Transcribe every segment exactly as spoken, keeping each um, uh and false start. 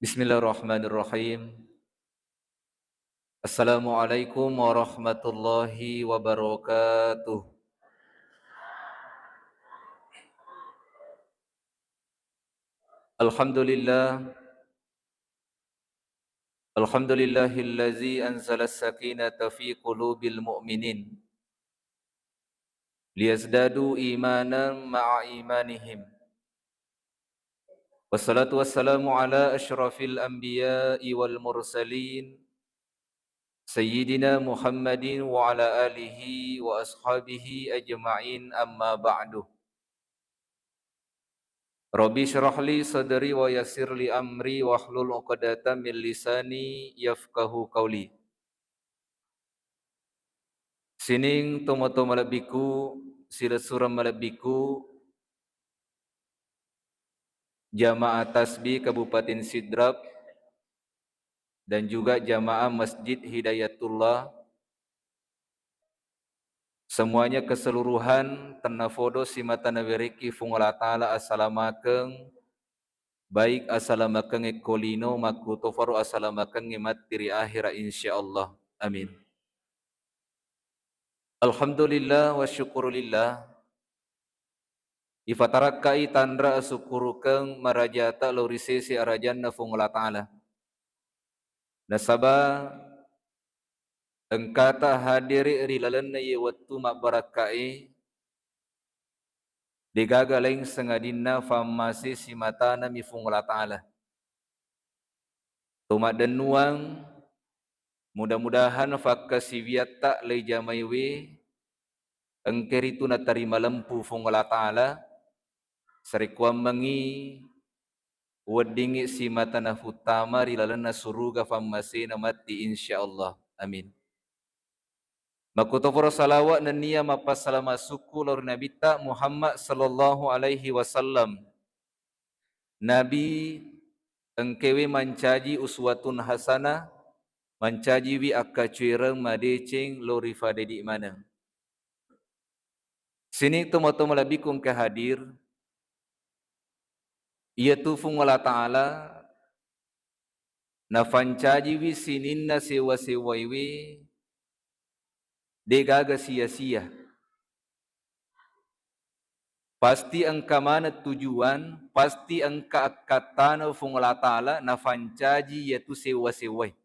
Bismillahirrahmanirrahim. Assalamualaikum warahmatullahi wabarakatuh. Alhamdulillah. Alhamdulillahillazi anzalas sakinata fi qulubil mu'minin liyazdadu imanan ma'a imanihim. Wassalatu wassalamu ala asyrafil anbiya'i wal mursalin, Sayyidina Muhammadin wa ala alihi wa ashabihi ajma'in, amma ba'du. Rabbi syrah li sadri wa yassir li amri wahlul uqdatan min lisani yafqahu qawli. Sining tomatoa malebbiku, silessureng malebbiku, jamaah tasbih Kabupaten Sidrap, dan juga jamaah Masjid Hidayatullah, semuanya keseluruhan, tennafodo simata nawerekki Fuang Allah Ta'ala asalamakeng, baik asalamakeng ko lino, makkutofaro asalamakeng matti ri akhirat, insyaallah. Amin. Alhamdulillah wa syukurulillah. Ifatarakkai tanra asukkurukeng marajata lao ri sese arajanna Fuang Allah Ta'ala. Nasaba engkata hadere ri lalenna iye wettu mabbarakkae, degaga laing sangadinna fammase simatanami Fuang Allah Ta'ala. To maddennuang, mudah-mudahan fakkasiwiatta leijamaiwe engke ritu natarima lempu Fuang Allah Ta'ala, sarekkuammengngi weddingngi simata nafuttama ri lalenna suruga fammasena matti, insyaallah. Amin. Makkutofaro salawa nennia mappassalama sukku lao ri Nabitta Muhammad sallallahu alaihi wasallam. Nabi engkewe mancaji uswatun hasanah, mancajiwi akkacuereng madeceng lao ri fadedi maneng. Sining tomatoa malebbiku engka hadir, iyatu Fuang Allah Ta'ala nafancajiwi sininna sewa-sewaiwe, degaga sia-sia. Pasti engka maneng tujuan, pasti engka akkattana Fuang Allah Ta'ala nafancaji iyatu sewa-sewae.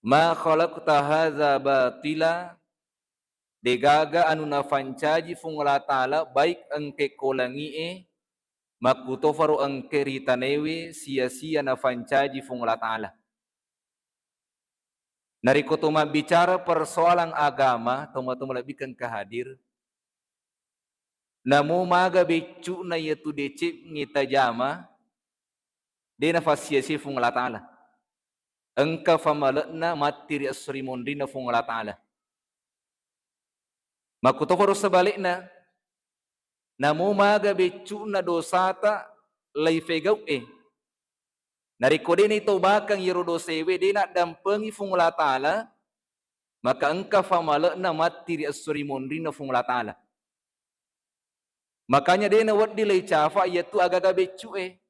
Ma khalaqta hadza batila, degaga anu nafancaji Fuang Allah Ta'ala, baik engke ko langi'e, makkutofaro engke ri tanaewe, sia-sia nafancaji Fuang Allah Ta'ala. Narekko to mabbicara persoalan agama, tomatoa malebbiku engka hadir, namo maga beccu'na iyatu deceng tajama, de nafassia-sia Fuang Allah Ta'ala. Engka famale'na matti ri esso ri monrinna Fuang Allah Ta'ala. Makkutofaro sebalikna, namo maga beccu'na dosata laifegau'e. Narekko de naitobakang iyaro dosaewe, de naddampengi Fuang Allah Ta'ala, maka engka famale'na matti ri esso ri monrinna Fuang Allah Ta'ala. Makanya de nawedding leicafa iyatu agaga beccu'e.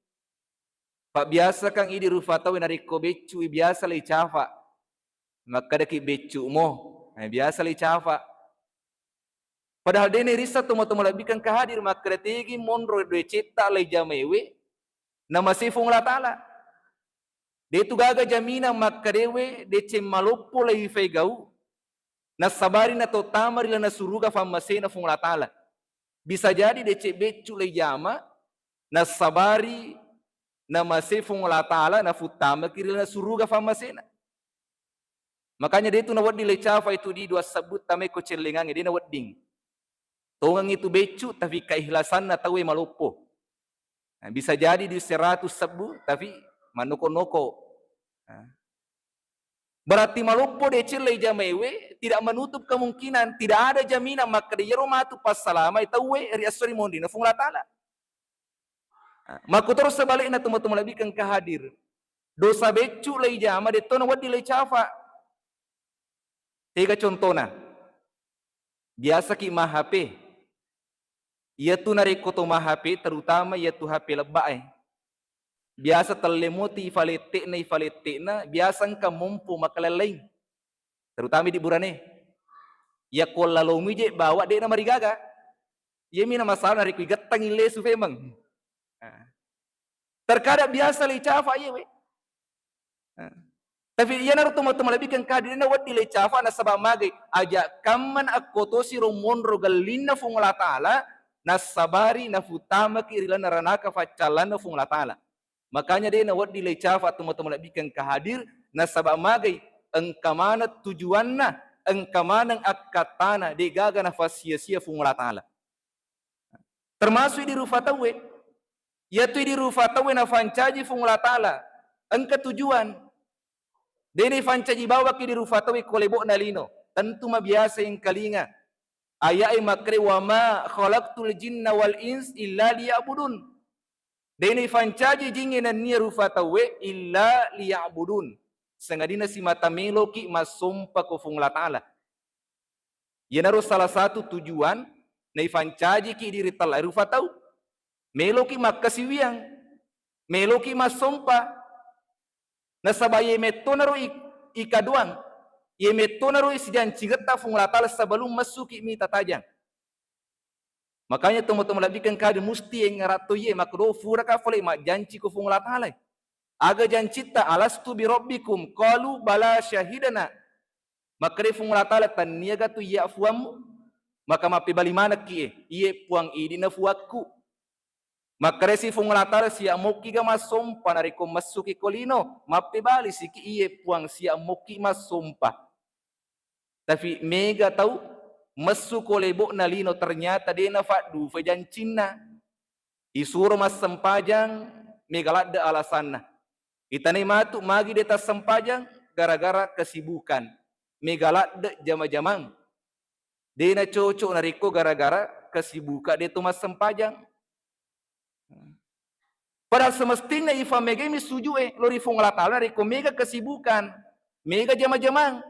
Pabbiasakang idi rufa tauwe narekko beccu'i biasa leicafa. Makkedaki beccu'mo, eh, biasa leicafa. Padahal de nairisseng tomatoa malebbikeng engka hadir makkeda tegi monro decetta leijamaiwe namasei Fuang Allah Ta'ala. De tu gaga jaminang makkedewe deceng maloppo leifaigau nassabari natottama ri lalenna suruga fammasena Fuang Allah Ta'ala. Bisa jadi deceng beccu leijama nassabari namasei Fuang Allah Ta'ala nafuttamaki ri lalenna suruga fammasena. Makanya de tu nawedding leicafa itu di dua sebbu tamai ko cellengangnge, de nawedding. Tongengngi tu beccu, tapi kaihlasanna tauwe maloppo. Nah, bisa jadi di seratus sebbu, tapi manoko-noko. Nah. Berarti maloppo deceng leijamaiwe, tidak menutup kemungkinan, tidak ada jaminan makkeda iyaro matu passalamai tauwe ri esso ri monrinna Fuang Allah Ta'ala. Makkutoro sebalikna tomatoa malebbikeng engka hadir. Dosa beccu leijama, detto nawedding leicafa. Tega contona? Biasaki ma-H P. Iyatu narekko to ma-H P, terutama iyatu H P lebba'e. Biasa tellemoti ifalette'na, ifalette'na, biasa engka mompo makalallaing. Terutama di burane. Yakko lalomi je bawa de'na marigaga. Iyami na masalah narekko igettangi lesu femeng. Nah. Terkadang biasa le cafa iye we. Nah. Tapi iyanaro tomatoa malebbikeng kadirina wedding le cafa nasaba magai aja kamman akko tosi ro monro gellinna Fuang Allah Ta'ala nasabari nafutamaki ri lalenna ranaka faccallanna Fuang Allah Ta'ala. Makanya de' nawedding le cafa tomatoa malebbikeng kahadir nasaba magai engka maneng tujuanna, engka maneng akkattana, de' gaga nafassia-sia Fuang Allah Ta'ala. Termasuk di rufa tauwe. Iyatu di rufa tauwe nafancaji Fuang Allah Ta'ala. Engka tujuan. De' naifancaji bawaki di rufa tauwe ko lebo'na lino. Tentu mabiasa engkalinga. Aya'e makkeda, "Wa ma khalaqtul jinna wal ins illa liya'budun." De' naifancaji jingnge nennia rufa tauwe illa liya'budun. Sangadinna simata meloki massompa ko Fuang Allah Ta'ala. Iyanaro salah satu tujuan naifancajiki diri tella rufa tau. Meloki makkasiwiang, meloki massompa. Nasaba iye mettonaro i-, ikaduang, iye mettonaro isijancigetta Fuang Allah Ta'ala sebelum messuki mita tajang. Makanya tomatoa malebbikeng kadi musti engara to iye makkedo furaka fole majjanci ko Fuang Allah Ta'ala. Aga jancitta, "Alastu bi rabbikum?" Qalu, "Bala syahidana." Makkeda Fuang Allah Ta'ala, "Tenniaga tu iya Fuammu?" Maka mappebali manekki e, "Iye Puang, idi na Fuakku." Makkedasi Fuang Allah Ta'ala, "Siap mokkiga massompa narekko messuki ko lino?" Mappebali siki, "Iye Puang, siap mokki massompa." Tapi mega tau messu ko lebo'na lino ternyata de' nafaddufai jancinna. Isuro massempajang, mega ladde alasanna. Itanai matu magi de' tassempajang, gara-gara kesibukan. Mega ladde jama-jamang. De' nacocok narekko gara-gara kesibukan de' to massempajang. Padahal semestinna ifamegai mi sujud e lao ri Fuang Allah Ta'ala narekko mega kesibukan, mega jama-jamang.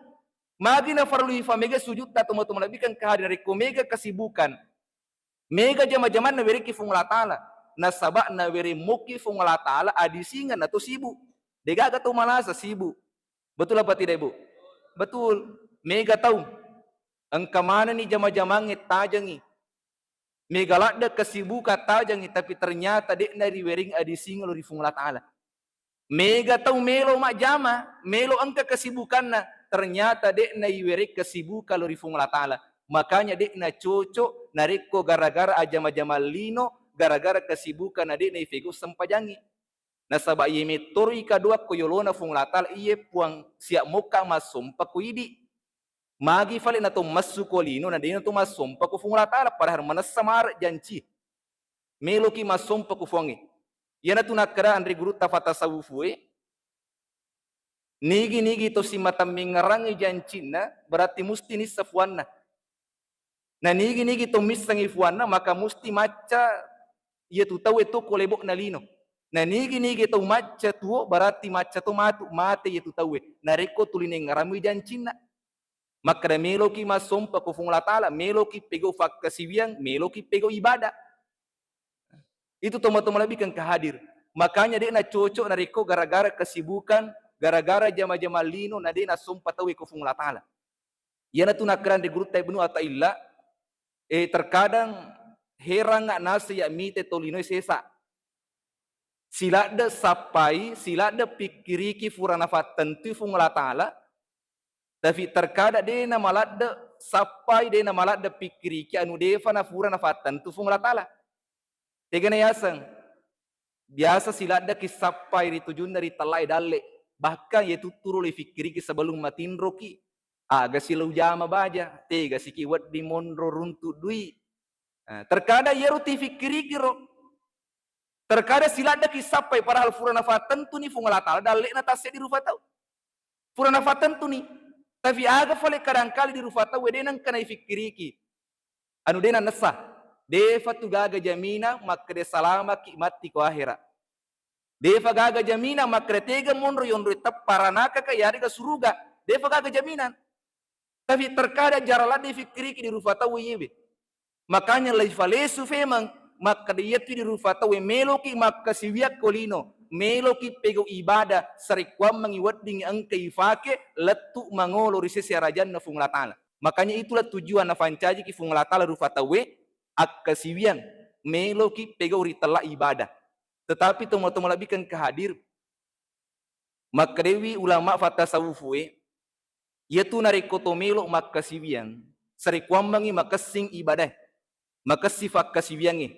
Magi nafarlu ifamegai sujutta tomatoa malebbikeng kahadir narekko mega kesibukan, mega jama-jamang nawerekki Fuang Allah Ta'ala. Nasaba nawereng mokki Fuang Allah Ta'ala adisingeng nato sibuk. De' gaga to malasa sibuk. Betul apa tidak, Ibu? Betul. Mega tau. Engka manenni jama-jamangnge tajengi. Mega ladde kesibukan tajengi, tapi ternyata de'na riwereng adisingeng lao ri Fuang Allah Ta'ala. Mega tau melo majjama, melo engka kesibukanna, ternyata de'na iwereng kesibukan lao ri Fuang Allah Ta'ala. Makanya de'na cocok narekko gara-gara ajama-jamang lino, gara-gara kesibukan na de'na ifegau sempajangngi. Nasaba iye mettoro ikaduang ko yolona Fuang Allah Ta'ala, iye Puang, siap mokka massompa ko idi. Magi fale nato messu ko lino na de'na to massompa ko Fuang Allah Ta'ala, padahal manessa mare janci. Meloki massompa ko Fuangnge. Iyanatu nakkeda anre gurutta fatasawufu e, nigi-nigi to simata mengngerangngi jancinna, berarti musti nissa fuanna. Na nigi-nigi to missengngi fuanna, maka musti macca iyatu tauwe to ko lebo'na lino. Na nigi-nigi to macca tuo, berarti macca to matu, mate iyatu tauwe. Narekko tuli nengngerammi jancinna. Makkeda meloki massompa ko Fuang Allah Ta'ala, meloki pegau fakkasiwiang, meloki pegau ibadah. Itu tomatoa malebbikeng kahadir. Makanya de'na cocok narekko gara-gara kesibukan, gara-gara jama-jamang lino, na de'na sompa tauwe ko Fuang Allah Ta'ala. Iyanatu nakkeda anre gurutta Ibnu Athaillah, eh, terkadang heranga naseng iya mite tolinoe sesa. Siladde sappai, siladde pikkiriki fura nafattentui Fuang Allah Ta'ala, tapi terkadang de'na maladde sappai, de'na maladde pikkiriki anu de'fa na fura nafattentu Fuang Allah Ta'ala. Tegana yaseng, biasa siladdeki sappai ri tujunna ri tellae dalle, bahkan iye tutturu le fikkiriki sebelum matinroki, aga silo ujama baja, tega siki wedding monro runtu dui. Nah, terkadang iyaro tifikkiriki ro, terkadang siladdeki sappai padahal fura nafattentuni Fuang Allah Ta'ala dalle'na tasseddi rufa tau. Fura nafattentuni. Tapi aga fale kadangkali di rufa tau de' nengka naifikkiriki. Anu de' nannessa. De'fa tu gaga jaminang makkeda salamaki matti ko ahera. De'fa gaga jaminang makkeda tega monro yonroi teppa ranakaka yarega suruga. De'fa gaga jaminang. Tapi terkadang jarang ladde fikkiriki di rufa tau iyewe. Makanya lai falesu femeng makkeda iyatu di rufa tau meloki makkasiwiang ko lino. meloki pegau ibadah sarekkuammengngi wedding engka ifake lettu mangolo ri sese arajanna Fuang Allah Ta'ala. Makanya itulah tujuan nafancajiki Fuang Allah Ta'ala rufa tauwe akkasiwiang meloki pegau ritella ibadah. Tetapi tomatoa malebbikeng kahadir, makkedewi ulama fattasawufue, iyatu narekko to melo makkasiwiang, sarekkuammengngi makessing ibadah, makessing fakkasiwiangnge.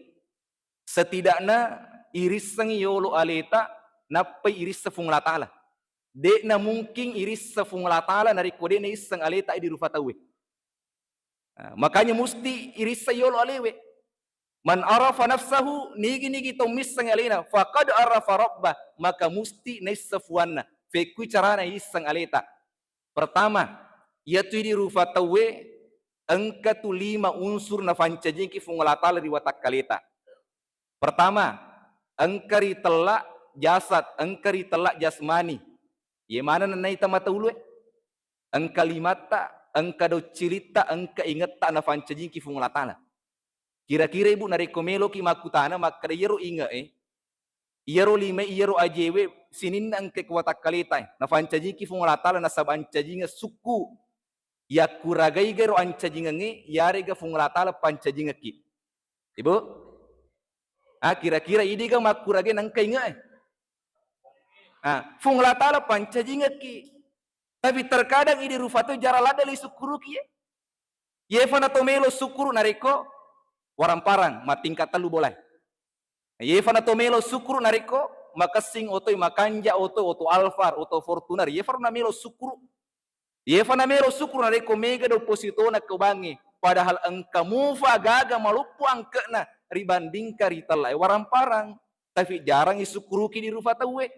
Setidakna irissengngi yolo aleta, nappai irisseng Fuang Allah Ta'ala. De'na mungkin irisseng Fuang Allah Ta'ala narekko de'na isseng aleta idi rufa tauwe. Nah, makanya musti irisseng yolo alewe. Man arafa nafsahu, nigi-nigi to misseng alena, faqad arafa rabbah, maka musti naisseng fuanna. Fekkui carana isseng aleta. Pertama, iyatu idi rufa tauwe engka tu lima unsur nafancajiki Fuang Allah Ta'ala ri watakkaleta. Pertama, engka ritella jasad, engka ritella jasmani. Ye maneng naita mata ulue? Engka limatta, engka doccilitta, engka ingetta nafancajiki Fuang Allah Ta'ala. Kira-kira ibu narekko meloki makkutana makkeda iyaro inge e, iyaro lima e, iyaro ajewe sininna engka ko watakkaleta e, nafancajiki Fuang Allah Ta'ala nasaba ancajingeng sukku. Yakkuragaiga ro ancajingengnge, yarega Fuang Allah Ta'ala pancajingekki. Ibu? Ah, kira-kira idiga makkuragai nengka inge e? Ah, Fuang Allah Ta'ala pancajingekki. Tapi terkadang idi rufa tauwe jarang ladde le sukkuruki e. Yefa na to melo sukkuru narekko waramparang, mattingkat tellu bolae. Yefa na to melo sukkuru narekko makessing otoi, makanja otoi, oto Alphard, oto Fortuner, yefa na melo sukkuru. Yefa na melo sukkuru narekko mega depositona ko bank e, padahal engka mufa gaga maloppo angke'na ribandingkan ritella e waramparang. Tapi jarang isukkuruki idi rufa tauwe.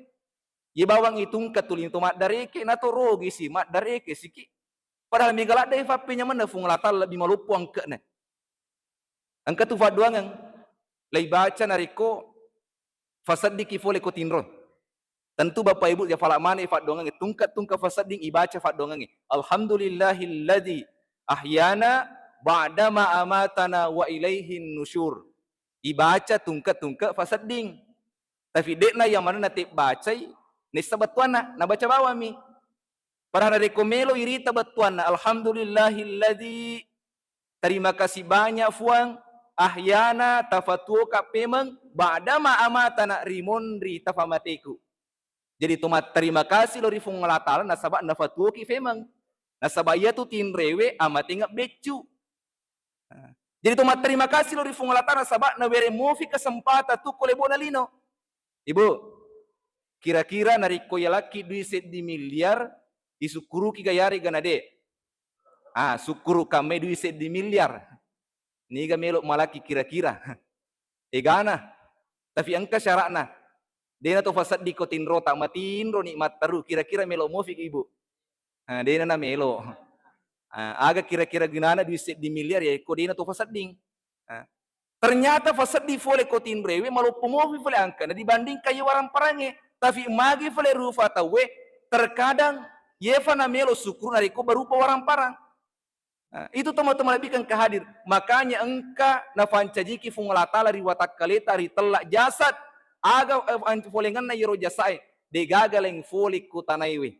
Ye bawang itungka tuli to maddareke, na to rogisi, maddareke siki. Padahal mega ladde fappenyamenna Fuang Allah Ta'ala lebbi maloppo angke'na. Engka tu faddoangeng laibaca narekko faseddiki fole ko tinro. Tentu Bapak Ibu ya fala mane faddoangengnge, tungka-tungka fasedding ibaca faddoangengnge. Alhamdulillahilladzi ahyana ba'dama amatana wa ilaihin nusyur. Ibaca tungka-tungka fasedding. Tapi de'na yang mana nate bacai, nessa bettuanna, nabaca bawami. Padahal narekko melo irita bettuanna, alhamdulillahilladzi, terima kasih banyak Fuang, ahyana, tafatuoka pemeng, ba'dama amatana, rimonri tafamateku. Jadi to matterima kasih lo ri Fuang Allah Ta'ala nasaba nafatuoki femeng. Nasaba iyatu tinrewe amatengeng beccu. Nah, jadi to matterima kasih lo ri Fuang Allah Ta'ala nasaba nawereng mofi kesempatan tu ko lebona lino. Ibu, kira-kira narekko yalaki dui seddi miliar, isukkuruki ga yarega na de? Ah, sukkuru kamme dui seddi miliar. Niga melo malaki kira-kira? Egana. Tapi engka syaratna. Dena to fasedding ko tinrota, matinroni matteru, kira-kira melo mofiki, Ibu? Ah, dena na melo. Ah, aga kira-kira gunana dui seddi miliar ya, ko dena to fasedding. Ah. Ternyata fasedding fole ko tinrewe, maloppo mofi fole angkana dibandingkan ye waramparang e. Tapi magi fole rufa tauwe, terkadang yefa na melo sukkuru narekko berupa waramparang. Nah, itu tomatoa malebbikeng kahadir. Makanya engka nafancajiki Fuang Allah Ta'ala ri watakkaleta ri tella jasad. Aga, eh, ancu folengenna yero jasae, degaga laing fole ko tanaewe.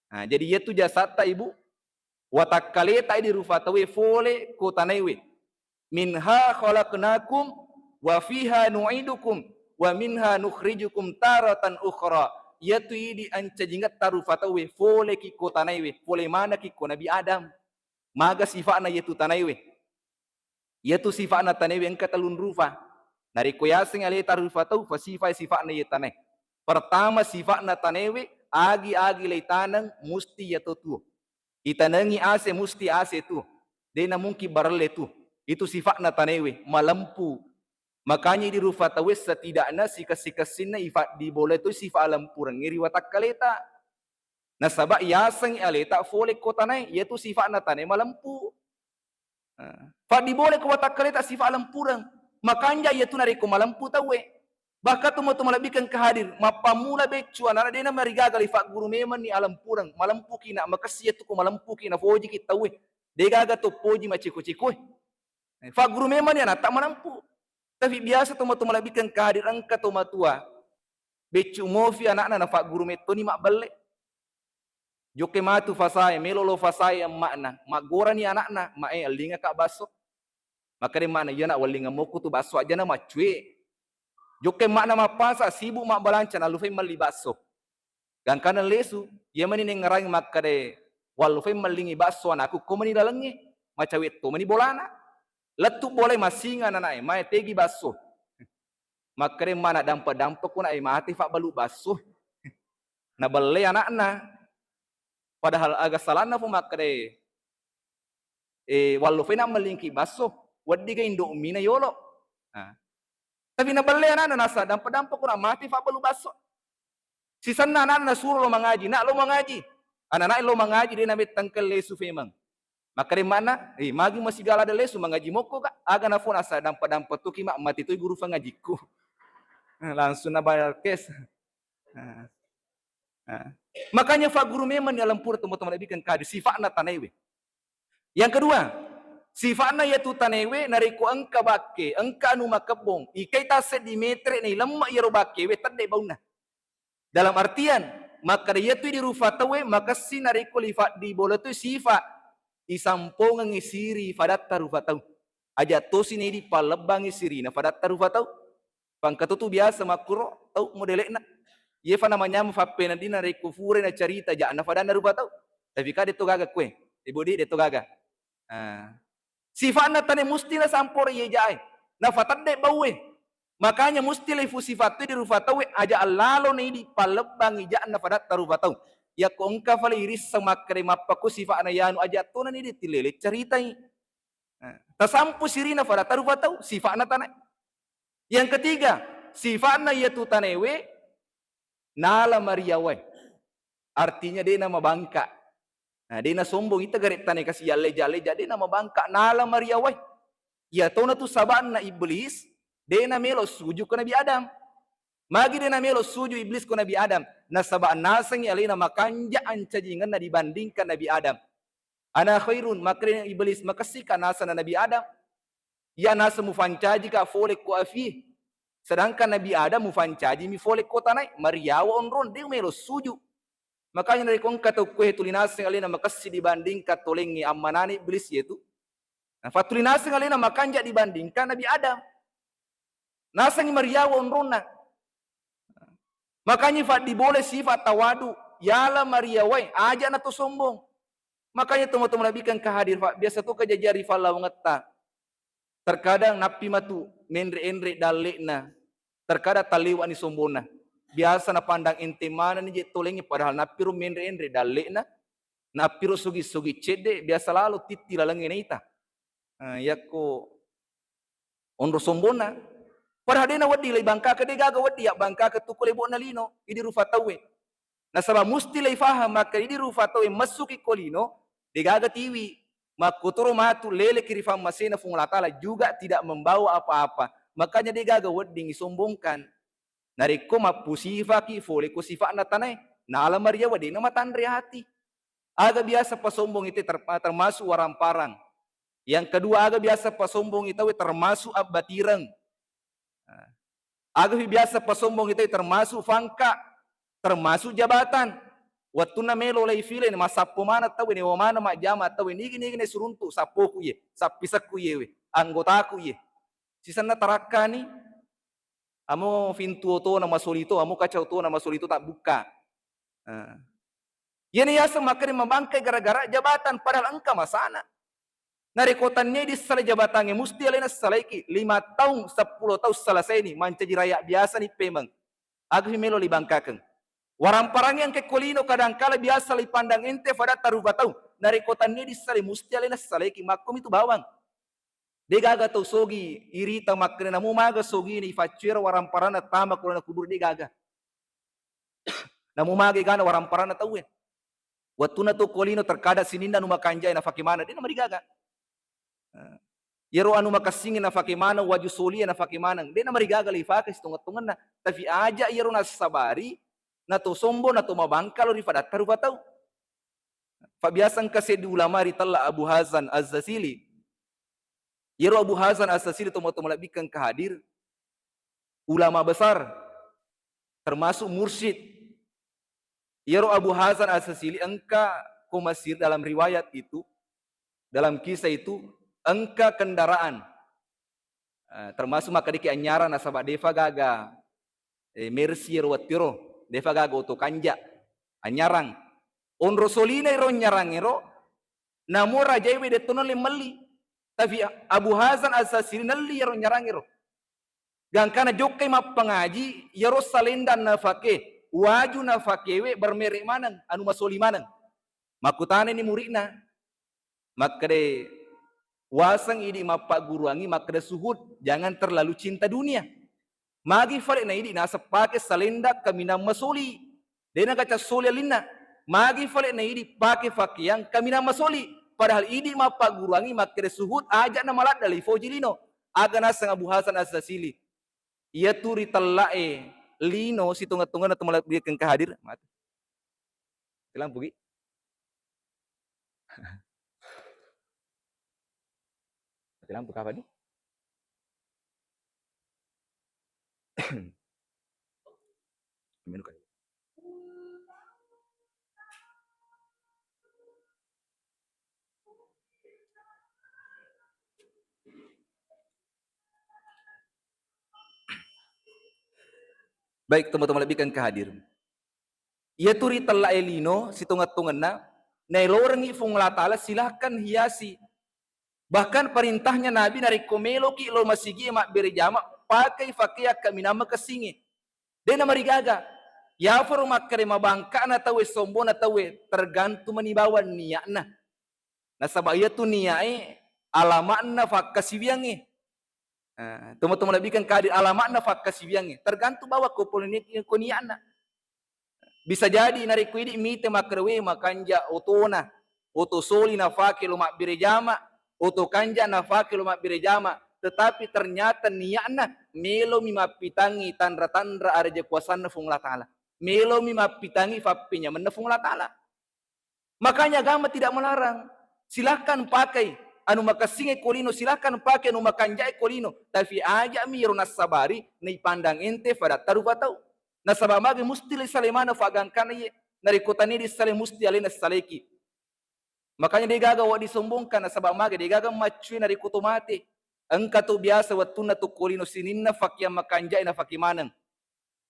Nah, jadi yetu jasatta, Ibu, watakkaleta di rufa tauwe fole ko tanaewe. Minha khalaqnakum wa fiha nu'idukum wa minha nukhrijukum taratan ukhra. Yetu idi ancajingetta rufa tauwe fole ki ko tanaewe, fole manaki ko Nabi Adam. Maga sifa'na yetu tanaewe? Yetu sifa'na tanaewe engka tellung rufa. Narekko yaseng aleta rufa tau, fasifai sifa'na ye tanae. Pertama, sifa'na tanaewe, agi-agi leitaneng musti yato tuo. Itanengi ase musti ase tuo. Dena mungkin barelle tuo. Itu sifa'na tanaewe, malempu. Makanya di rufa tauwe setidakna sikessi-kessinna ifaddibola tu sifa alempurengnge ri watakkaleta. Nasaba yaseng aleta fole ko tanae, yetu sifa'na tanae malempu. Nah, faddibola ko watakkaleta sifa alempureng. Makanja yetu narekko malempu tauwe. Bahkan tomatoa malebbikeng kahadir, mappammula beccu anana dena marigaga le fagguru memenni alempureng, malempuki na makessi yetu ko malempuki na fojiki tauwe. Degaga to poji maceko-cekoe. Fagguru memenni anatta malempu. Tapi biasa tomatoa malebbikeng kahadir engka tomatoa Beccu mofi ana'na nafagguru mettoni mabbelle. Jokke matu fasae, melo lo fasae emma'na, maggorani ana'na, "Ma'e, ellingaka basso." Makkeda emma'na, "Iya nak, wellingemmoku tu basso ajana maccue." Jokke emma'na mappasa, sibuk mabbalanca, nallufai melli basso. Gangkanna lesu, iya mani nengngerangi makkeda, "Wallufai mellingi basso anakku, ko mani lalengnge, macawe to mani bolana." Lettu bolae, massinga ananae, "Mae, tegi basso." Makkeda emma'na, "Dampa-dampako nak, mate fabbalu basso." Nabelle ana'na. Padahal aga salanna fu makkeda, eh, "Wallufai nak mellingki basso, weddiga Indomie na yolo." Nah. Tapi nabelle ana'na, nasa, "Dampa-dampako nak, mate fabbalu basso." Sisenna ana'na nasuro lo mangaji, "Nak, lo mangaji." Ananae lo mangaji, de namettengke lesu femeng. Makkeda emma'na, "Eh, magi masigala ada lesu, mangaji mokko ka?" "Aga nafo, nasa, dampa-dampa toki mak, mate toi guru fangajikku." Langsung nabayar cash. Nah. Nah. Makanya fagguru memang ni alempura, tomatoa malebbikan kadi sifa'na tanaewe. Yang kedua, sifa'na iyatu tanaewe narekko engka bakke, engka anu makebbong, ikai tasseddi metere na ilemma iyaro bakkewe, tedde baunna. Dalam artian, makkeda iyatu idi rufa tauwe makessing narekko lifaddi bola tu sifa, isampongengngi siri fadatta rufa tau. Aja tosi na idi pallebbangngi sirina fadatta rufa tau. Pangkatutu biasa makkuro tau modele'na. Iyefa namanyameng fappeneddinna rekko furai nacarita ja'na fadanna rupa tau. Tapi ka de'to gaga kue. Ibu di de'to gaga. Ah. Sifa'na tane musti nasamporo iye ja'e. Nafatedde baue. Makanya musti lefu sifattu di rupa tauwe aja allalo na idi pallebbangngi ja'na fadatta rupa tau. Yakko engka fale irisseng makkeda mappakko sifa'na yanu aja tona ni di tillele caritai. Eh, tasampu sirina fadatta rupa tau, sifa'na tanae. Yang ketiga, sifa'na iyatu tanaewe nala mariawae. Artinya de namabangka. Nah, de nasombong, ita gare tanae kasi yalleja-alleja, de namabangka, nala mariawae. Iyatona tu saba'na Iblis de namelo suju ko Nabi Adam. Magi de namelo suju Iblis ko Nabi Adam? Nasaba nasengngi alena makanja ancajingenna dibandingkan Nabi Adam. Ana khairun, makkeda Iblis, makessika nasenna Nabi Adam. Iya naseng mufancajika fole ko afie. Sedangkan Nabi Adam mufancajimi fole ko tanae, mariawa onrong, de melo suju. Makanya narekko engka tau kue tuli naseng alena makessi dibandingkan tolengnge, ammanani Iblis yetu. Nah, fattuli naseng alena makanja dibandingkan Nabi Adam. Nasengngi mariawa onronna. Makanya faddi bole sifat tawadu, yala mariawae, aja na to sombong. Makanya tomatoa malebbikan ka hadir, fa-, biasa to kejadian ri fallawangetta. Terkadang nappi matu menre-enre dalle'na. Terkadang talliwani sombonna. Biasa napandang enteng manenni je tolengnge, padahal nappiro menre-enre dalle'na, nappiro sugi-sugi cedde, biasa lalo titti lalengnge naita. Eh, yakko onro sombonna. Padahal de nawedding leibangkakeng, de gaga wedding yabbangkakeng tu ko lebo'na lino, idi rufa tauwe. Nasaba musti leifaham makkeda idi rufa tauwe messuki ko lino, de gaga tiwi. Makkotoro matu leleki ri fammasena Fuang Allah Ta'ala juga tidak membawa apa-apa. Makanya de gaga wedding isombongkan. Narekko mappusifaki fole ko sifa'na tanae, nala mariawa de namatanre ati. Aga biasa pasombongi te ter-, termasuk waramparang. Yang kedua, aga biasa pasombongi tauwe termasuk abbatireng. Nah, aga fi biasa pasombongi tauwe termasuk fangka, termasuk jabatan. Wettunna melo leifile, massappo maneng tauwe, newa maneng majjama tauwe, nigi-nigi nesuruntu, sappoku iye, sappisekku iyewe, anggotaku iye. Sisenna tarakkani, amo fintu otona masolito, amo kaca otona masolito tabbukka. Eh. Iyana yaseng makkeda mabangkai gara-gara jabatan, padahal engka masana. Narekko tennia dissalai jabatangnge, musti alena salaiki. Lima taung, seppulo taung selesaini, mancaji raya biasani pemeng. Aga fi melo libangkakeng. Waramparangnge engka ko lino kadangkala biasa lipandang ente fadatta rupa tau. Narekko tennia dissalai, musti alena salaiki. Makkomi tu bawang. De gaga tau sogi irita makkeda, namo maga sogina ifaccuero waramparanna tama ko lana kuburu, de gaga. Namo maga egana waramparanna tauwe. Wettunna to ko lino terkadang sininna anu makanjai nafake maneng, de namarigaga. Eh, iyaro anu makessingnge nafake maneng, waju solie nafake maneng, de namarigaga leifake sitongeng-tongenna. Tapi aja iyaro nassabari, nato sombong, nato mabangka lao ri fadatta rupa tau. Fa biasa engka seddi ulama ritella Abu Hazan Az-Zasili. Iyaro Abu Hazan Az-Zasili tomatoa malebbikeng ka hadir, ulama besar. termasuk mursyid. Iyaro Abu Hasan As-Sasili engka ko masir dalam riwayat itu, dalam kisah itu, engka kendaraan. Eh, termasuk makkedaki anyarang nasaba defa gaga, eh, mercy ero wettu ero, defa gaga oto kanja, anyarang. Onro solina ero nyarang ero, namo rajaiwe detto nalli melli. Tapi Abu Hasan As-Sasili nelli ero nyarang ero. Gangkana jokkai mappangaji, iyaro salendang nafake, waju nafakewe bermerek maneng, anu masoli maneng. Makkutanani muridna, makkeda, "Waseng idi mappagguruangi makkeda suhud, jangan terlalu cinta dunia." Magi fale na idi naseng pake salendang kaminang masoli. Dena gaca soli alinna. Magi fale na idi pake fakeang kaminang masoli. Padahal idi mappagguruangi makkeda suhud aja na maladda leifoji lino. Aga naseng Abu Hasan As-Sasili. Iyatu ritella'e lino sitonga-tongana to malebbi engka hadir. Mati. Mati lampu gi. Mati lampu kapan ni? Minum kali. Baik, teman-teman lebih kan hadir. Iyatu ritella'e lino sitonga-tongenna, naelorengngi Fuang Allah Ta'ala, silahkan hiasi. Bahkan perintahnya Nabi, narekko meloki lo masigi mabbere jama, pakai fakeang kaminang makessingnge. Dena marigaga. Yafaro makkeda mabangkana tauwe, sombona tauwe, tergantung mani bawang niatna. Nasaba iyatu niae alama'na fakkasiwiangnge. Eh, teman-teman lebih kan hadir, alama'na fakkasiwiangnge. Tergantung bawang ko pole ni-, ko niatna. Bisa jadi narekko idi mite makkeda, "We, makanja otona, oto soli nafake lo mabbere jama, oto kanja nafake lo mabbere jama," tetapi ternyata niatna melomi mappitangngi tanra-tanra araja kuasanna Fuang Allah Ta'ala. Melomi mappitangngi fappenyamenna Fuang Allah Ta'ala. Makanya agama tidak melarang. Silahkan pakai anu makessingnge ko lino, silahkan pakai anu makanjae ko lino. Tapi aja'mi iyaro nassabari naipandang ente fadatta rupa tau. Nasaba magi musti risalai maneng fagangkana iye. Narekko tania risalai musti alena saleki. Makanya degaga wedding disombongkan, nasaba magi degaga maccue narekko to mate. Engka to biasa wettunna to ko lino sininna fakeang makanjae nafake maneng.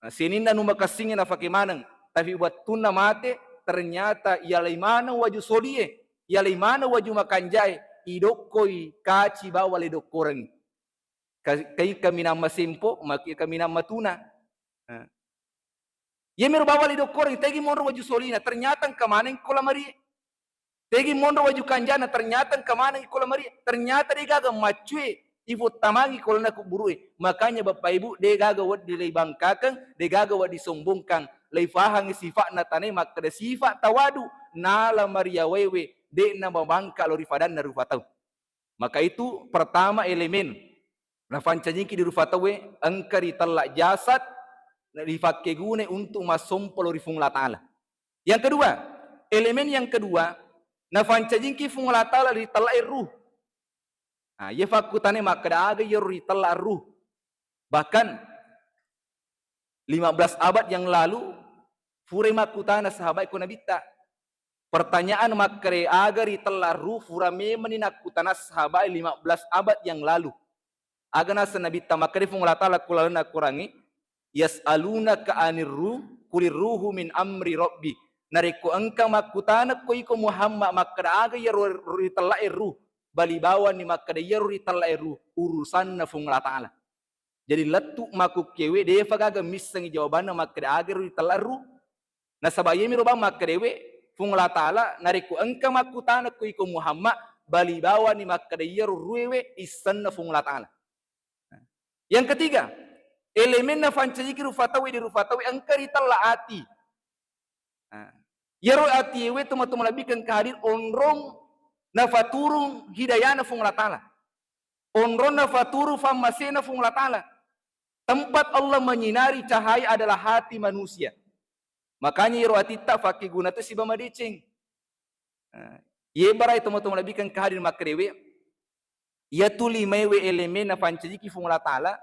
Nah, sininna nu makessingnge nafake maneng. Tapi wettunna mate, ternyata iyalai maneng waju solie, iyalai maneng waju makanjae, idokkoi kaci bawang le dokkorengngi. Ka-, kai kaminang masempo, maki kaminang matuna. Nah. Iyamiro bawang le dokkorengngi, tegi monro waju solina, ternyata engka maneng ko lamarie. Tegi monro waju kanjana, ternyata engka maneng iko lamarie. Ternyata degaga maccue, ifottamangi ko lalenna kuburue. Makanya Bapak Ibu, degaga wedding leibangkakeng, degaga wedding sombongkang. Leifahangi sifa'na tanae makkeda sifat tawadu, nala mariawewe, de'na mabangka lo ri fadanna rupa tau. Maka itu pertama elemen nafancajingki di rupa tauwe, engka ritella jasad, rifakkegunai untuk massompa lo ri Fuang Allah Ta'ala. Yang kedua, elemen yang kedua, nafancajingki Fuang Allah Ta'ala ritellae ruh. Nah, iye fakkutane makkeda aga iyaro ritella ruh. Bahkan lima belas abad yang lalu, furai makkutana sahabat ko Nabitta. Pertanyaan makkeda aga ritella ruh fura memenni nakkutana sahabat lima belas abad yang lalu. Aga naseng Nabitta, makkeda Fuang Allah Ta'ala ku lalenna Korangnge, "Yas'alunaka 'anir ruh, qulir ruhu min amri rabbi." Narekko engka makkutana ko iko Muhammad makkeda aga iyaro ritella'e ruh, bali bawanni makkeda iyaro ritella'e ruh urusanna Fuang Allah Ta'ala. Jadi lettu makkukkewe defa gaga missengi jawabanna makkeda aga ritella ruh. Nasaba iyamiro bang makkedae we, Fuang Allah Ta'ala, narekko engka makkutana ko iko Muhammad, bali bawanni makkeda iyaro ruewe issenna Fuang Allah Ta'ala. Yang ketiga, elemenna fancajiki rupa tauwe di rupa tauwe engka ritella ati. Nah, iyaro ati ewe tuma-tuma lebbi kengka hadir onrong nafaturung hidayana Fuang Allah Ta'ala. Onrong nafaturung fammasena Fuang Allah Ta'ala. Tempat Allah menyinari cahaya adalah hati manusia. Makanya iyaro atitta fakkeguna tu siba madeceng. Nah, iye barai tuma-tuma lebbi kengka hadir makkedae we, iyatu limae we elemen nafancajiki Fuang Allah Ta'ala,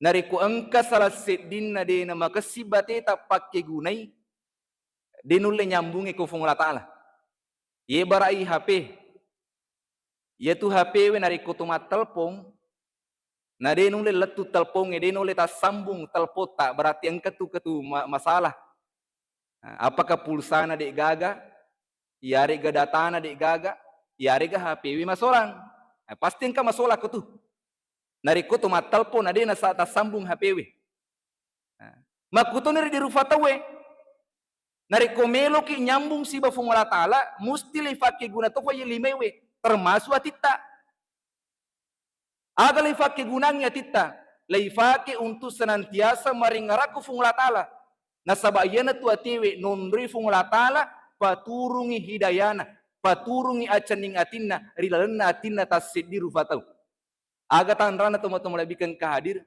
Narekko engka salah seddinna de namakessing bateta pakkegunai, de nulle nyambungi ko Fuang Allah Ta'ala. Ye barai H P, iyatu H P we narekko to mattelpong, na de nulle lettu telpongnge, de nulle tassambung telpotta, berarti engka tu ketu ma-, masalah. Nah, apakah pulsana de gaga, iyarega datana de gaga, iyarega H P we masolang? Nah, pasti engka masolang ko tu. Narekko to mattelpong na de nasa-, tassambung H P we. Nah, makkutoni ri rufa tauwe. Narekko meloki nyambung siba Fuang Allah Ta'ala, musti leifakkeguna tofa ye limae we, termasuk atitta. Aga leifakkegunangngi atitta? Leifake untuk senantiasa maringarakku Fuang Allah Ta'ala. Nasaba iyanatu atiwe nonroi Fuang Allah Ta'ala, paturungi hidayana, paturungi acenning atinna ri lalenna atinna tasseddi rufa tau. Aga tanranna tomatoa malebbi engka hadir?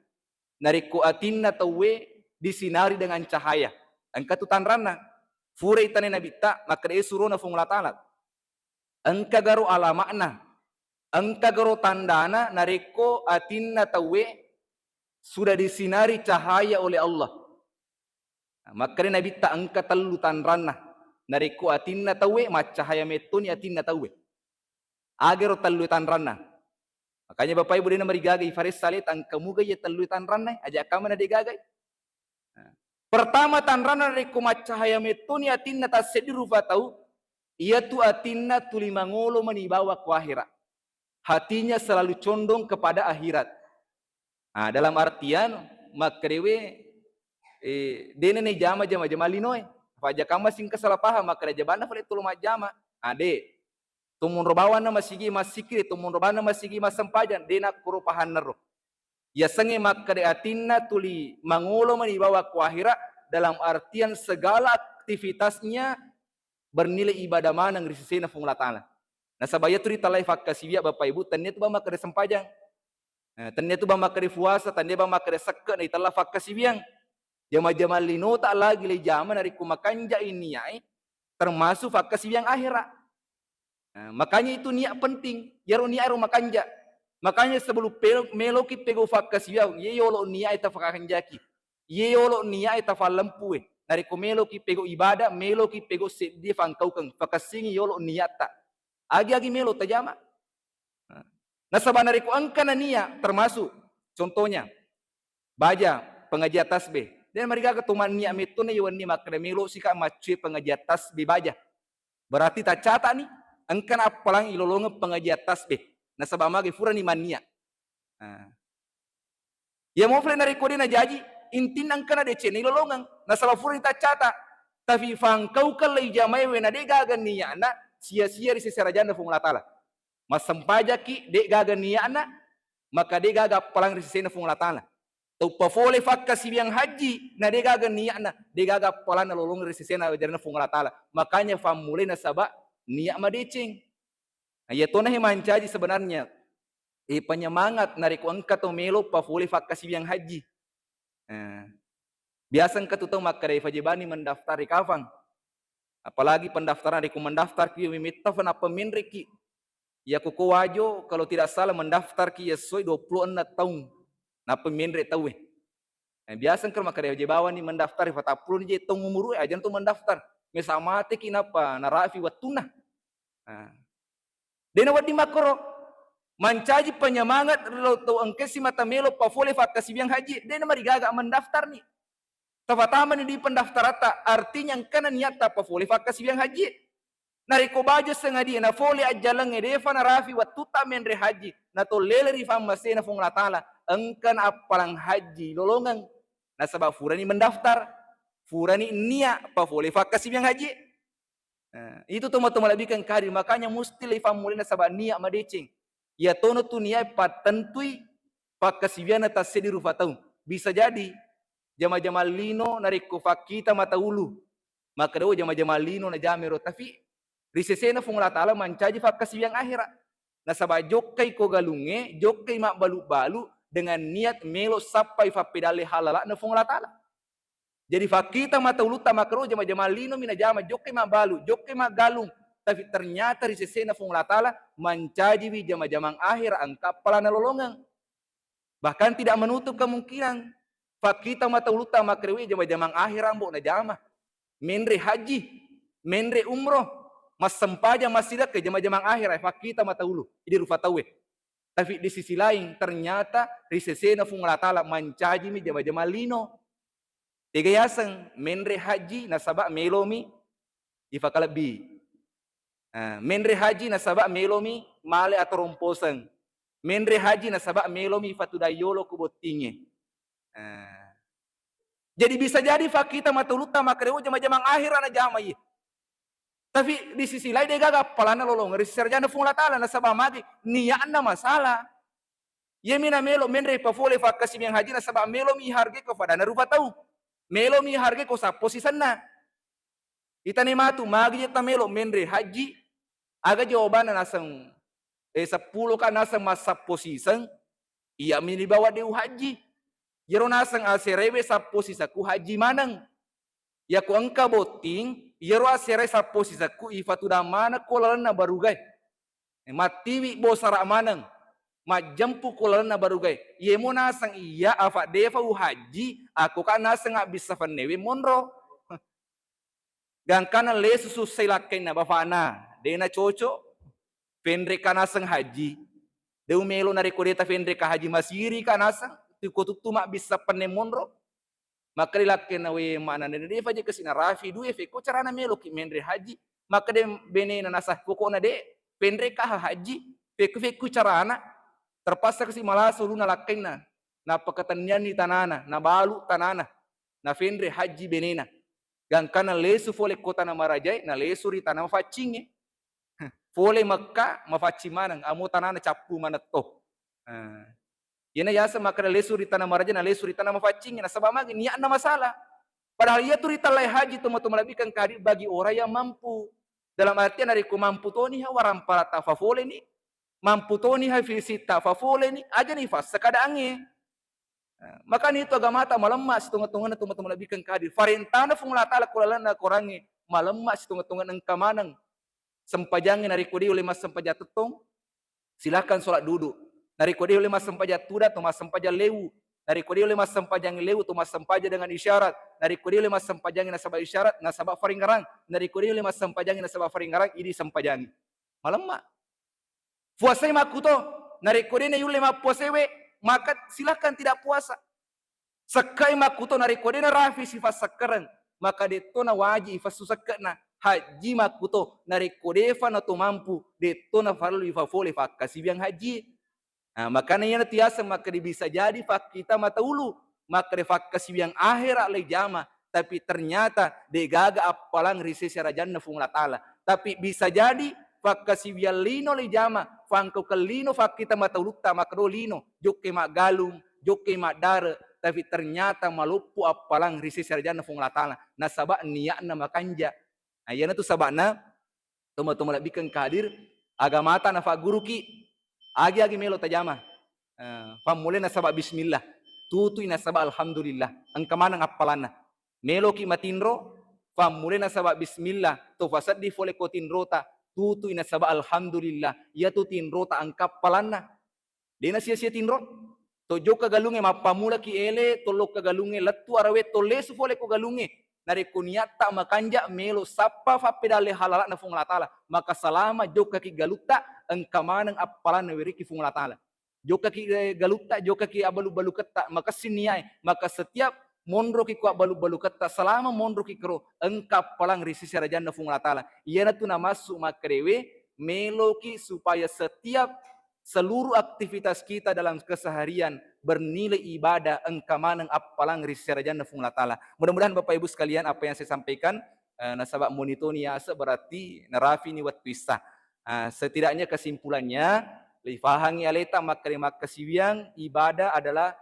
Narekko atinna tauwe disinari dengan cahaya, engka tu tanranna. Fura itane Nabitta, makkeda surona Fuang Allah Ta'ala. Engka garo alama'na, engka garo tandana narekko atinna tauwe sudah disinari cahaya oleh Allah. Nah, makkeda Nabitta engka tellu tanranna. Narekko atinna tauwe, maccahaya mettoni atinna tauwe. Agaro tellu tanranna. Makanya Bapak Ibu, dena marigaga ifaressa aleta engka muga iya tellu tanranna, aja kamana de gagai. Nah, pertama tanranna narekko maccahaya mettoni atinna tasseddi rufa tau, iyatu atinna tuli mangolo mani bawa ko akhirat. Hatinya selalu condong kepada akhirat. Nah, dalam artian makkedewe, eh, dena ne jama jama-jama linoe. Fajakang masing kesalahpaham, makkeda jabanna fale tolo majjama. Ade, to monro bawanna masigi massikiri, to monro bawanna masigi massempajang, de nakkoro pahanna ro. Yasengnge makkeda atinna tuli mangolo mani bawa ko akhirat, dalam artian segala aktivitasnya bernilai ibadah maneng ri sesena Fuang Allah Ta'ala. Nasaba iyatu ritellai fakkasiwiang Bapak Ibu, tennia tu bang makkeda sempajang. Eh, tennia tu bang makkeda puasa, tennia bang makkeda sekke, na itella fakkasiwiang. Jama-jama linota lagi le jama narekko makanjai niae, termasuk fakkasiwiang akhirat. Nah, makanya itu niat penting. Iyaro niat ero makanja. Makanya sebelum pe-, meloki pegau fakkasiwiang, ye yolo niat e tafakkanjaki. Ye yolo niat e tafallempue. Narekko meloki pegau ibadah, meloki pegau seddie fangkaukeng, fakassingi yolo niatta. Agi-agi melo tajama. Nah, nasaba narekko engkana niat, termasuk contohnya, baja pengajian tasbih. De marigaga to manniat mettona ye wenni makkeda melo sika maccue pengajian tasbih baja. Berarti taccatani engkana appalang ilolongeng pengajian tasbih. Nasaba magi furani manniat. Nah. Iya mofle narekko de najaji, intinna engkana deceng ilolongeng. Nasaba furani taccata. Tapi fangkaukeng lei jamae we na de gaga niatna, sia-sia ri sese rajanna Fuang Allah Ta'ala. Massempajaki de gaga niatna, maka de gaga appalang ri sesena Fuang Allah Ta'ala. Tau pafole fakkasiwiang haji, na de gaga niatna, de gaga appalanna lolong ri sesena ajaranna Fuang Allah Ta'ala. Makanya fammulai nasaba niat madeceng. Nah, iya tona he mancaji sebenarnya, eh, penyemangat narekko engka to melo pafole fakkasiwiang haji. Eh, biasa engka tu tau makkeda fajebani mendaftar ri kafang. Apalagi pendaftaran, rekko mendaftar ki metta fa nappa menre ki. Iya ko ko Wajo, kalau tidak salah mendaftar ki essoi dua puluh enam taung. Nappa menre tauwe. Eh, biasa engka makkeda je bawani mendaftar, fatappulo ni je taung umuru, aja tu mendaftar. Mesa mate ki nappa narafi wettunna. Nah. Dena wedding makkoro. Mancaji penyemangat ri lau tau engkesi mata melo pafole fakkasiwiang haji, dena marigaga mendaftar ni. Tafatamani di pendaftaratta, artinya engkana niatta pafole fakkasiwiang haji. Narekko baja sengadia nafole ajjalengnge defa narafi wettutta menre haji, natollele ri fammasena Fuang Allah Ta'ala, engkana appalang haji lolongeng. Nasaba furani mendaftar, furani nia pafole fakkasiwiang haji. Nah, itu tomatoa malebbikeng kadi, makanya musti leifammulai nasaba nia madeceng. Iya tono tu nia pattentui pakkasiwianna tasseddi rufa tau. Bisa jadi jama-jama lino narekko fakkita mata ulu, makkeda, "Oh, jama-jama lino najamero," tapi ri sesena Fuang Allah Ta'ala mancaji fakkasiwiang akhirat. Nasaba jokkai ko galungnge, jokkai mabbalu-balu dengan niat melo sappai fappedalle halala'na Fuang Allah Ta'ala. Jadi fakkita mata ulutta makkeda, "Oh, jama-jama lino mi najama, jokkai mabbalu, jokkai maggalung," tapi ternyata ri sesena Fuang Allah Ta'ala mancajiwi jama-jamang akhirat engka appalana lolongeng. Bahkan tidak menutup kemungkinan fakkita mata ulutta makkedae jama-jamang akhera mbo najama. Menre haji, menre umroh, massempajang massidekke jama-jamang akhera fakkita mata ulu idi rufa tauwe. Tapi di sisi lain ternyata ri sesena Fuang Allah Ta'ala mancajimi jama-jamang lino. Tega yaseng menre haji nasaba melomi ifakalebbi. Ah, menre haji nasaba melomi male atau romposeng. Menre haji nasaba melomi fatudang yolo ku bottingnge. Ah. Jadi bisa jadi fakkita mata ulutta makkedae jama-jamang akhera najama iye. Tapi di sisi lain degaga appalanna lolongeng ri sesena rajanna Fuang Allah Ta'ala nasaba magi niatna masalah. Iyemi namelo menre pafole fakkasiwiang haji nasaba melomi harge ko fadana rufa tau. Melomi harge ko sappo sisenna. Itane matu, magi je tamelo menre haji? Aga jawabanna naseng, eh, seppulo ka naseng massappo siseng, iyami nibawa de uhaji. Iyaro naseng aserewe sappo sisengku haji maneng. Yako engka botting, iyaro asere sappo sisengku ifatudang maneng ko lalenna barugae. Mattiwi bosara maneng, majjempu ko lalenna barugae. Iyemo naseng iya afa defa uhaji, ako ka naseng abbissa fennewe monro. Gangkana lesu sussai lakkainna bafana, de nacocok. Fenre ka naseng haji. De umelo narekko de tafenre ka haji, masiri ka naseng, tuko tuttu mabbissa penne monro. Makkeda lakkainna, "We, ma'na de, de faje kasi narafi due, fekko carana meloki menre haji?" Makkeda benena nasa, "Pokokna de, fenre ka haji, fekko-fekko carana." Terpaksa kasi malasa uluna lakkainna. Napakatennianni tanana, nabalu tanana, nafenre haji benena. Gangkana lesu fole ko tana marajae, nalesu ri tana mafaccingnge. Fole Mekka mafaccing maneng, amo tanana cappu manetto. Ah. Iyena yaseng makkeda lesu ri tana maraja, nalesu ri tana mafaccingnge, nasaba magi niatna masalah. Padahal iyatu ritellai haji, tomatoa malebbikan kadir, bagi orang yang mampu. Dalam artian narekko mampu toniha waramparatta fafoleni, mampu toniha fisitta fafoleni, ajani fassa keadaangnge. Nah, makanya itu agamata malemma sitonga-tonganna, tomatoa malebbikan kadir. Farentana Fuang Allah Ta'ala ko lalenna Korangnge malemma sitonga-tonganna, engka maneng sempajangnge narekko de ulle massempajang tettong, silakan sholat duduk. Narekko de ulle massempajang tudang, to massempajang lewu. Narekko de ulle massempajang lewu, to massempajang dengan isyarat. Narekko de ulle massempajang nasaba isyarat, nasaba faringngerang. Narekko de ulle massempajang nasaba faringngerang, idi sempajangngi. Malemma. Puasai makkuto, narekko de nayulle mappuasai we, maka silakan tidak puasa. Sekkai makkuto, narekko de narafi sifat sekkereng, maka detto nawaji ifassu sekke'na. Haji makkuto, narekko defa nato mampu, detto nafarellu ifafole fakkasiwiang haji. Nah, makana iyanatu yaseng makkeda bisa jadi fakkita mata ulu, makkeda fakkasiwiang akhera le jama, tapi ternyata degaga appalang ri sese rajanna Fuang Allah Ta'ala. Tapi bisa jadi fakkasiwiang lino le jama, fangkaukeng lino fakkita mata ulutta, makkeda lino, jokkai maggalung, jokkai maddare, tapi ternyata maloppo appalang ri sese rajanna Fuang Allah Ta'ala. Nasaba niatna makanja. Nah, iyanatu saba'na tomatoa malebbikeng kadir, agamata nafagguruki, agi-agi melo tajama. Eh, fammulai nasaba bismillah, tutui nasaba alhamdulillah, engka maneng appalanna. Meloki matinro, fammulai nasaba bismillah, to fasedding fole ko tinrota, tutui nasaba alhamdulillah, iyatu tinrota engka appalanna. Dena sia-sia tinro. To jokka galungnge, mappamulaki ele, to lokka galungnge, lettu arawe, to lesu fole ko galungnge. Narekko niatta makanja melo sappa fappedalle halala'na Fuang Allah Ta'ala, maka salama jokkaki galutta, engka maneng appalanna weriki Fuang Allah Ta'ala. Jokkaki, eh, galutta, jokkaki abbalu-baluketta, makessing niae, maka setiap monroki ko abbalu-baluketta, salama monroki kero, engka appalang ri sese rajanna Fuang Allah Ta'ala. Iyanatu namassu makkedewe, meloki supaya setiap seluruh aktivitas kita dalam keseharian bernilai ibadah, engka maneng appalang ri sese rajanna Fuang Allah Ta'ala. Mudah-mudahan Bapak Ibu sekalian, apa yang saya sampaikan, eh, nasaba monitoni yase berarti narafini wettu issa. Ah, setidaknya kesimpulannya, leifahangi aleta makkeda makkasiwiang ibadah adalah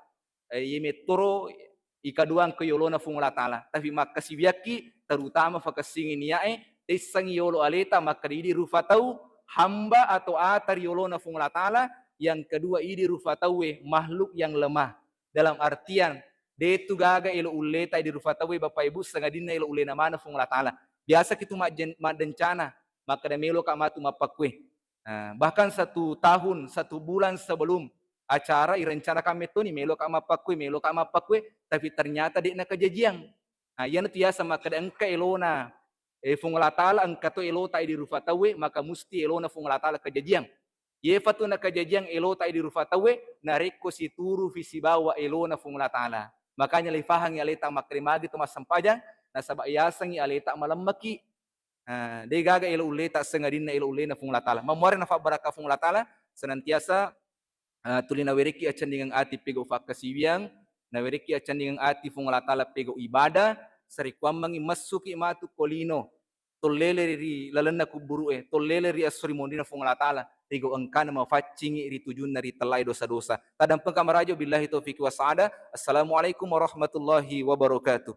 eh, iye mettoro ikaduang ko yolona Fuang Allah Ta'ala. Tapi makkasiwiakki, terutama fakessingi niae, teissengi yolo aleta makkeda idi rufa tau, hamba atau ata ri yolona Fuang Allah Ta'ala, yang kedua idi rufa tauwe makhluk yang lemah. Dalam artian, detu gaga elo ulleta idi rufa tauwe, Bapak Ibu, sengadinna elo ullena maneng Fuang Allah Ta'ala. Biasa kitu majjen-, maddencana, makkeda meloka matu mappakkue. Nah, bahkan satu tahun, satu bulan sebelum acara irencanakan mettoni, meloka mappakkue, meloka mappakkue, tapi ternyata de'na kajajiang. Nah, iyana tu yaseng makkeda engka elona, eh, Fuang Allah Ta'ala, engka to elota idi rufa tauwe, maka musti elona Fuang Allah Ta'ala kajajiang. Yefa tu nakajajiang elota idi rufa tauwe, narekko siturufi sibawa elona Fuang Allah Ta'ala. Makanya leifahangi aleta makkeda magi to massempajang, nasaba yasengngi aleta malemmeki. Ah, de gaga elo ulleta sengadinna elo ullena Fuang Allah Ta'ala. Mamuare nafabbarakka Fuang Allah Ta'ala, senantiasa, ah, tuli nawerekki accendingeng ati pegau fakkasiwiang, nawerekki accendingeng ati Fuang Allah Ta'ala pegau ibadah, sarekkuammengngi messuki matu ko lino, tollele ri lalenna kuburu'e, tollele ri esso ri monrina Fuang Allah Ta'ala, rigau engkana mafaccingi ri tujunna ritellai dosa-dosa. Tadampengka maraja, billahi taufiq wa sa'adah. Assalamualaikum warahmatullahi wabarakatuh.